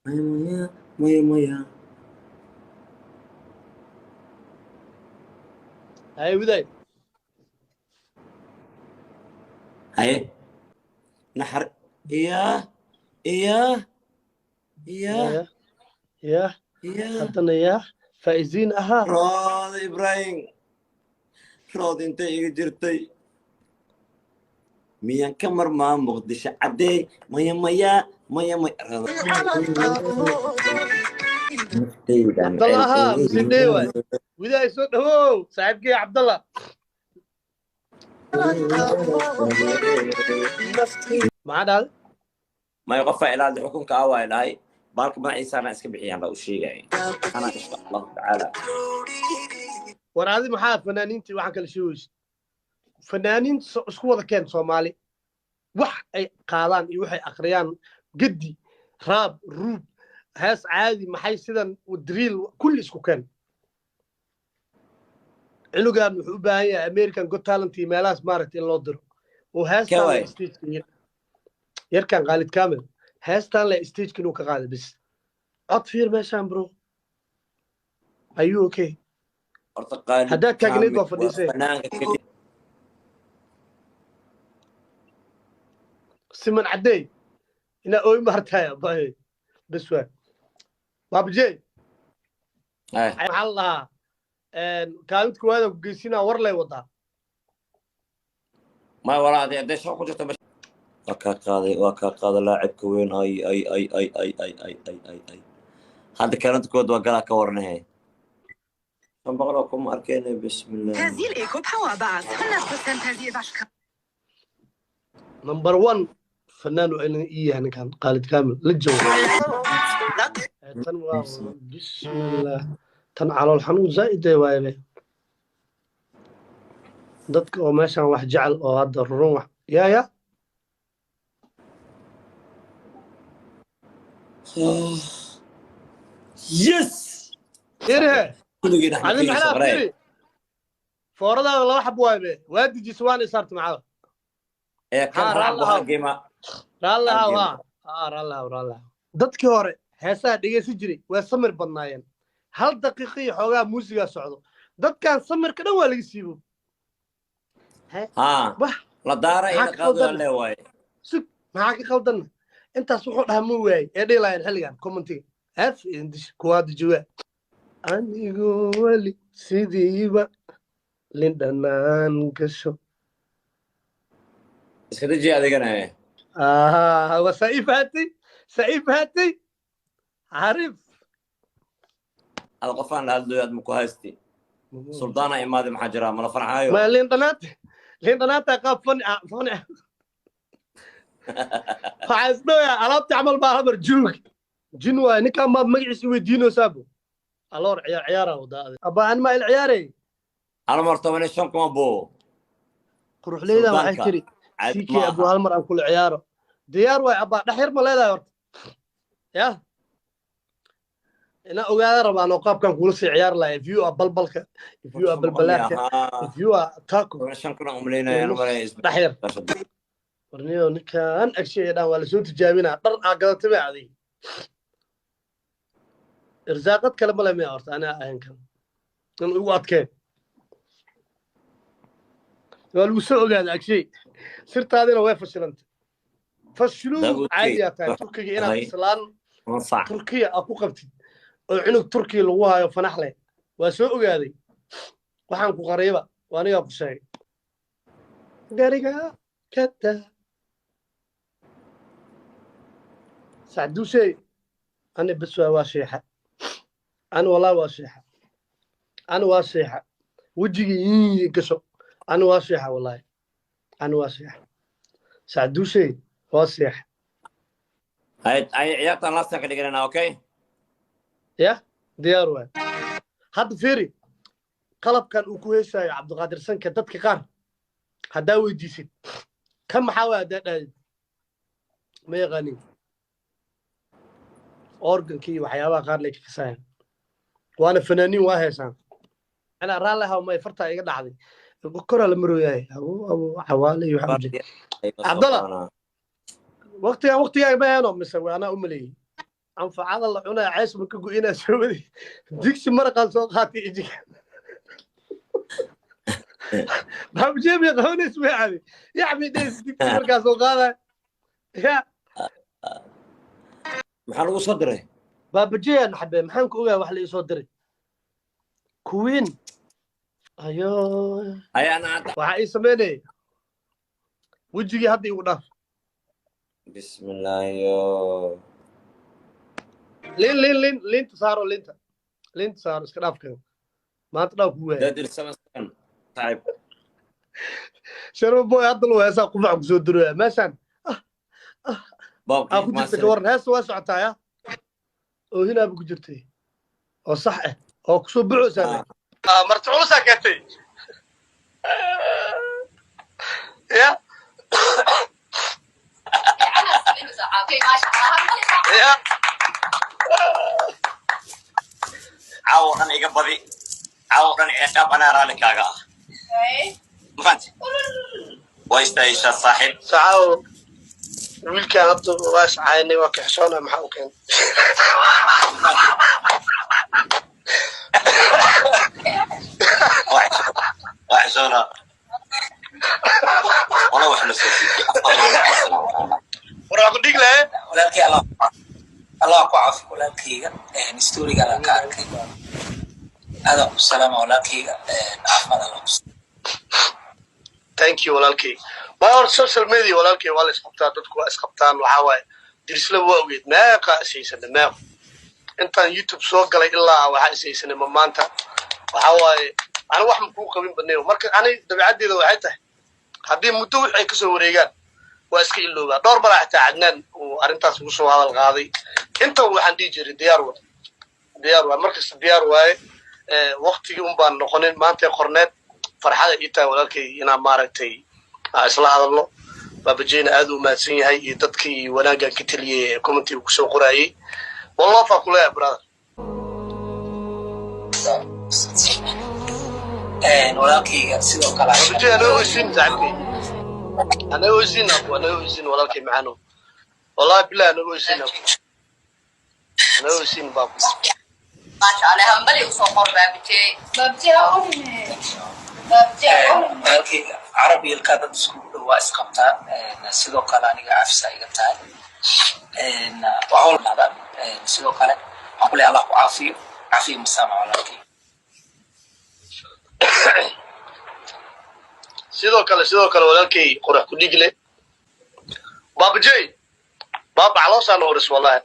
Maya, maya, maya, maya. Haye widay. Haye naxar iya iya iya. Ya ya. Iya. Haddana yaa faa'iziin ahaa. Rood Ibrahim, rood intay iga jirtay miyaan ka marmaa Muqdisho caddeey? Maya, maya, maya, maya. Cabdalla ahaa mise waay widaay? Soo dhawow saaxiibkii Cabdalla. Maxaa dhahday? Maya, qofaa ilaali xukunka ah waa dhahay baalka magaciisaana iska bixiyaan la u sheegaya ana insha Allahu tacaala. War adi maxaa fanaaniintii waxaan kala sheegaysa? Fanaaniin isku wada keen Soomaali, wax ay qaadaan iyo waxay akhriyaan, gedi, raab, ruub, hees caadi, maxay sidan driil, kulli isku keen. Cunugan wuxuu u baahan yahay American Got Talent iyo meelahaas maaragta in loo diro oo heestaan Kawai. Le stageka yarkan Khaalid Kamil heestaan le stageka inuu ka qaada bis. Cod fiir meeshaan, bro, are you okay? Horta Qaalid Haddaad taagneyd Kaamil waa fadhiisay. Fanaanka keliya. Siman caddey inaa ooy maartaay abaye bes waay baabajey. Eh, maxaa la dhahaa, kaalinta koowaada ku geysinaa, war lay wadaa. Maya walaa, hadday shaqo ku jirto waa kaa qaaday, waa kaa qaaday laacibka weyn. Ay ay ay ay ay ay ay ay ay ay, hadda kaalinta koowaad waa galaa ka warnahe 500 oo kuma arkeenay, bismillah. تنزيل ايكو بحوابات 100% تنزيل بشكل. Number one fanaan waa inuu ii yahay ninkan Khaalid Kamil la joogo. Tan waa bismillah, tan calool xanuun zaa'id ee waaye dadka oo meeshan wax jecel oo hadda rurun wax ya ya. Yes. Irhe. Kulligiin adi axmed maxaa soo firi, fooradaada laba xab waaye be, waa dejisa waana isaarta macada. Ee kan Ha, hal raalli hal ahow. Game. Raalli ahow. Game. Ha ha, raalli ahow, raalli ahow. Dadkii hore heesaha dhegeysan jiray waa samir badnaayeen, hal daqiiqa iyo xoogaa muusigaa socdo. Dadkan samirka dhan waa laga siibo. Ha. Wah. La daara Maxaa ila ka qaado qaldan? Le waaye. Sug, maxaa ka qaldanna? Intaas wuxuu dhahaa ma waayey ee dhihi lahayn xilligan commentiga f indish kuwaada jooga. Anigu weli sidiiba lindhanaan gasho. Iska deji adigana. Ah, waa saa ii fahatay, saa ii fahatay xariif. Ada qofaan la hadlayo aad ma ku haysti suldaana imaade, maxaa jira? Mala farxaayo. Ma lindhanaanta, lindhanaanta qaab fani ah, fani ah. Waxaa isdhowyaa alaabtii camal baa habar juug jin waay. Ninkaan maad magaciisa weydiinaysaabo aloor ciyaar ciyaara wadaa abba an maa il ciyaarey. Hal mar 15 kuma boo. Quruxleyda waxay Suldaanka, tiri caadi ck ma abu aha. Hal mar aan kula ciyaaro diyaar waay abbaa. Dhex yar ma leedahay horta? Ya inaa ogaada rabaan oo qaabkan kula sii ciyaar lahaa, if you are balbalka, if you are balbalaarka, if you are taco. 15 kun aan umaleynaya malay. Dhex yar warniyo ninkan agshay dhan waa lasoo tijaabinaa. Dhar aa gadatay bay adig irsaaqad kale male miya horta? Anaa ahayn kan in igu adkeen waa lagu soo ogaaday agshay, sirtaadina way fashilantay, fashiluu. Daawudkey, caadiyaa tahay Turkiga inaad tahay. Islaan 10 saac. Turkiya aad ku qabtid oo cunug Turkiya lagu hayo fanax leh waa soo ogaaday. Waxaan ku qariiba waa anigaa ku sheegay gariga kada sacduusey. Ani bes waa sheexa ani, wallahi waa sheexa ani, waa sheexa wejigii ii gasho ani, waa sheexa wallahi ani, waa sheexa sacduusey, waa sheexa. Hay ay ciyaartan lastan ka dhiganayna, okay? Ya diyaar waay. Hadda fiiri qalabkan uu ku heesaayo Cabdiqaadir Sanka. Dadka qaar haddaa weydiisid kan maxaa waay, haddaa dhahdid ma yaqaanin. Organkii iyo waxyaabaha qaar lay ka kasayaan, waana fanaaniin, waa heesaan. Anaa raalli ahaw, may fartaa iga dhacday, koraa la marooyahay abu abu cawaale iyo waxaa ujeeda. Cabdalla. Waqtigan waqtigaaga ma aheno mise waa anaa u maleeyey? Anfacada la cunaya cees ma ka go'inaa? Soo waday digsi maraqaan soo qaatay ijiga. Baabajey may qabanays, way caadi yacbi dheys digsi markaa soo qaadaya ya. Maxaa lagu soo diray? Baabajeyaan xabe, maxaan ku ogaa wax la iisoo diray? Kuwiin ayo. Ayaana hadda. Waxaa ii sameynaya wejigii hadda igu dhaaf. Bismillaahiyo. Liin, liin, liin, liinta saaro, liinta, liinta saaro. Iska dhaaf kan maanta dhaaf ku waaya. Dadir 77 saaxiib. Sharma Boy hadda lu heesaa qufac kusoo duraya meeshaan Boobkii. Aa ku jirta ka waran? Heesta waa socotaa ya, oohinaaba ku jirtay oo sax ah oo kusoo bucoosaa. Marti culusaa keentay ya ya. Caawo dhan iga badi, caawo dhan ciqaab, anaa raalli kaaga ah. Mafahante? Waa istaayishaa saaxiib. Sacaawo, wiilkaan hadda waa iscaynay, waa kaxishoona. Maxaa u keentay? Waa xishoona wala wax la soo siiyey. Waraa ku dhig lahe. Walaalkay, Allah Allah ku caafi walaalkayga. Storiga ka arkay, aadaan ku salaama walaalkayga, caafimaad Allah ku. Thank you walaalkay. Waa hor social media walaalkay, waa la isqabtaa, dadku waa isqabtaan. Waxaa waaye dirislaba waa ogeed meeqa ishaysana, meeqa intaan YouTube soo galay ilaa waxaa ishaysanay. Ma maanta waxaa waaye ani wax ma kuu qabin badnayo. Marka ani dabeecaddeeda waxay tahay haddii muddo wix ay kasoo wareegaan waa iska iloobaa. Dhowr maraa xitaa Cadnaan uu arrintaas ugu soo hadal qaaday. Inta waxaan dhihi jiray diyaar wa, diyaar waay, markasta diyaar waaye. Waktigii un baan noqonin maantay qorneed. Farxada ii tahay walaalkay inaan maaragtay aan isla hadalno. Baabajeyna aad u mahadsan yahay iyo dadkii wanaaggan ka teliyey ee commentiga kusoo qoraayey. Wallofaa kuleeyahay, brother. Walaalkayga sidoo kale. Baabajey anaga oysiin, saaxiibkay anaga oysiin, abu anaga oysiin, walaalkay macaano, wallahi bilahi anaga oysiin, abu anaga oysiin, baabu. Maasha Allah, hambali usoo qor Baabijey. Walaalkayga, carab iyo ilkaa dad iskugu dhow waa isqabtaan. Sidoo kale aniga cafisa iga tahay wax walba. Sidoo kale waxaan ku leeyahay Allah ku caafiyo, caafiyo masaama walaalkayga. Sidoo kale walaalkay qorax ku dhigle, baabajey, baaba caloosaan horis wallahi.